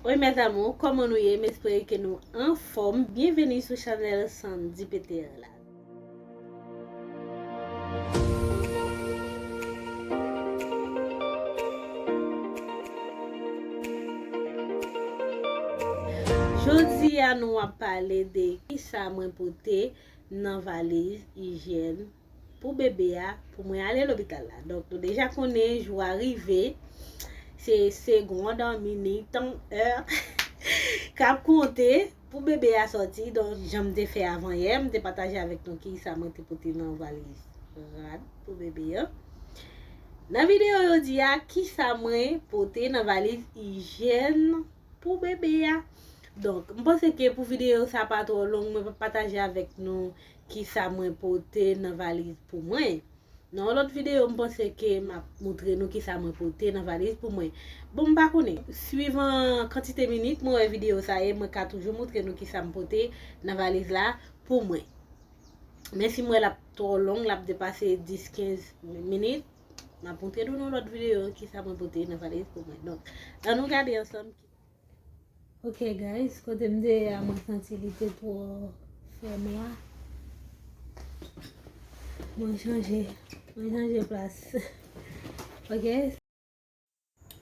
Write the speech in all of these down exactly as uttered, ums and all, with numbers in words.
Oi mes amours, kòman nou ye? M espere ke nou anfòm. Byenveni sou chanèl Sandy P T R la. Jodi a nou ap pale de kisa mwen pote nan valiz ijyèn pou bebe a, pou mwen ale lopital la. Donk, nou deja konnen jou a rive. Se segond, minit, tan, è k ap konte pou bebe a sòti. Donk, jan m te fè avan yè, m te pataje avèk nou kisa mwen te pote nan valiz rad pou bebe a. Nan videyo jodi a, kisa mwen pote nan valiz ijyèn pou bebe a. Donk, m panse ke pou videyo sa pa twò long, mwen pa pataje avèk nou kisa mwen pote nan valiz pou mwen. Nan yon lòt videyo, m panse ke m ap moutre nou kisa mwen pote nan valiz pou mwen. Bon, m pa konnen. Swivan kantite minit mwen wè videyo sa ye, mwen ka toujou moutre nou kisa m pote nan valiz la pou mwen. Men si m wè l ap twò long, l ap depase dis, kenz minit, m ap moutre nou nan lòt videyo kisa mwen pote nan valiz pou mwen. Donk, ann nou gade ansanm. Ok, guys, kote m te ye a, mwen santi li te twò fè nwa. Mwen chanje, mwen chanje plas. Ok.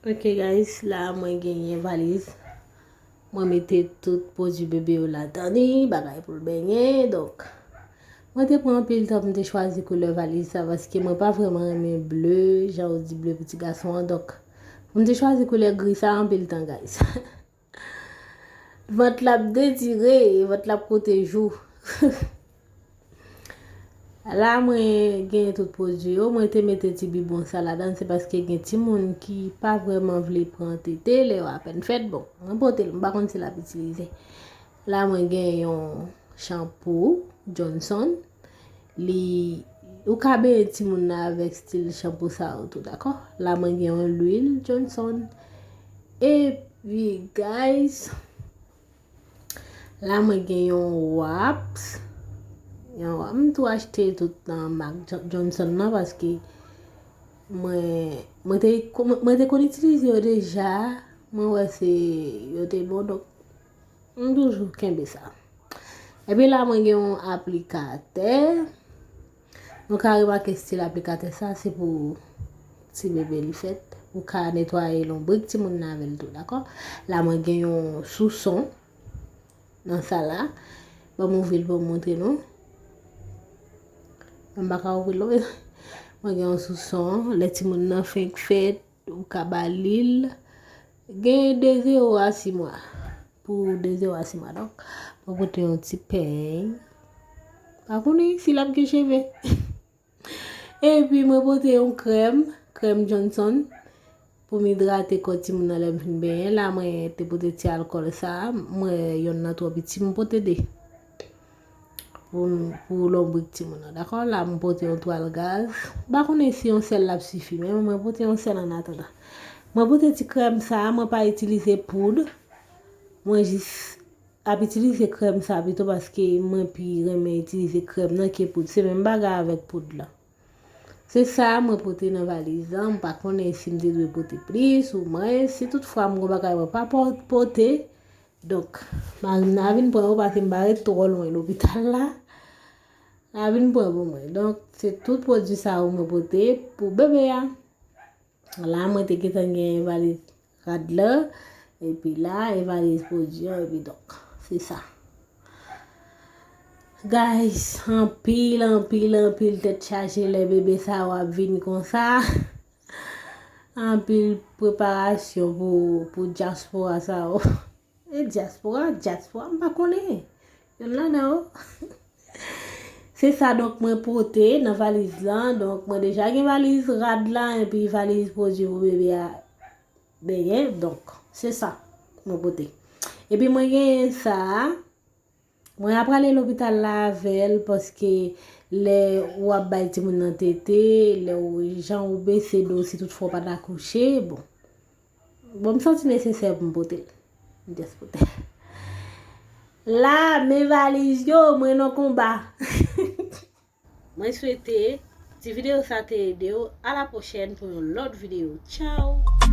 Ok, guys, la mwen genyen valiz. Mwen mete tout pwodui bebe yo ladan li, bagay pou l benyen. Donk, mwen te pran anpil tan pou m te chwazi koulè valiz sa, paske mwen pa vrèman renmen ble, jan yo di ble pou ti gason an. Donk, pou m te chwazi koulè gri sa anpil tan, guys. Vant la ap detire, vant la ap koute jou. La mwen gen tout pwodui yo, mwen te mete ti bibwon sa ladan, se paske gen timoun ki pa vrèman vle pran tete lè yo apèn fèt. Bon, mwen pote l, m pa konn si l ap itilize. La mwen gen yon chanpou Johnson. Li, ou ka benyen timoun nan avèk stil chanpou sa yo tou, dakò? La mwen gen yon lwil Johnson. Epi, guys, la mwen gen yon wap. Yon wap. M tou achte tout nan mak Jo-, Johnson nan paske mwen, mwen te, mwen te konn itilize yo deja. Mwen wè se, yo te bon, donk, m toujou kenbe sa. Epi la, mwen gen yon aplikatè. Nou ka remake stil aplikatè sa, se pou ti bebe li fèt. Ou ka netwaye lonbrik timoun nan avè l tou, dakò? La, mwen gen yon souson nan sa la. Ban m ouvri l pou m montre nou. M pa ka ouvri l non. Mwen gen yon souson. Lè timoun nan fenk fèt, ou ka ba li l. Gen de zewo a sis mwa. Pou de zewo a sis mwa. Donk, mwen pote yon ti peny. Pa konnen si l ap gen cheve. Epi mwen pote yon krèm, krèm Johnson, pou m idrate kò timoun nan lè m fin benyen. La mwen te pote ti alkòl sa, mwen yonn nan twò piti, m pote de. Pou, pou lonbrik timoun nan, dakò? La, m pote yon twal gaz. M pa konnen si yon sèl l ap sifi, men mwen pote yon sèl an atandan. Mwen pote ti krèm sa, mwen pa itilize poud. Mwen jis ap itilize krèm sa pito paske mwen pi renmen itilize krèm nan ke poud. Se menm bagay avèk poud la. Se sa mwen pote nan valiz lan. M pa konnen si m te dwe pote plis ou mwens. Si toutfwa m gon bagay mwen pa po-, pote, donk, mari m nan vin pran yo paske m pa ret twò lwen lopital la. Nan vin pran pou mwen. Donk, se tout pwodui sa yo mwen pote pou bebe a. La, mwen te gentan gen valiz rad la. Epi la, e valiz pwodui an, epi donk, se sa. Guys, anpil, anpil, anpil tèt chaje lè bebe sa yo ap vin konsa. Anpil preparasyon pou, pou dyaspora sa yo. E dyaspora, dyaspora, m pa konnen. Yonn ladan yo. Se sa, donk, mwen pote nan valiz lan. Donk, mwen deja gen valiz rad la, epi valiz pwodui pou bebe a benyen. Donk, se sa mwen pote. Epi mwen genyen sa a. Mwen ap prale lopital la avè l, paske lè w ap bay timoun nan tete, lè w, jan ou bese do, si toutfwa w pa t akouche, bon. Bon, m santi nesesè pou m pote l. M just pote l. La, men valiz yo, mwen nan konba. Mwen swete ti videyo sa te ede w. A la pwochèn pou yon lòt videyo. Tchaw!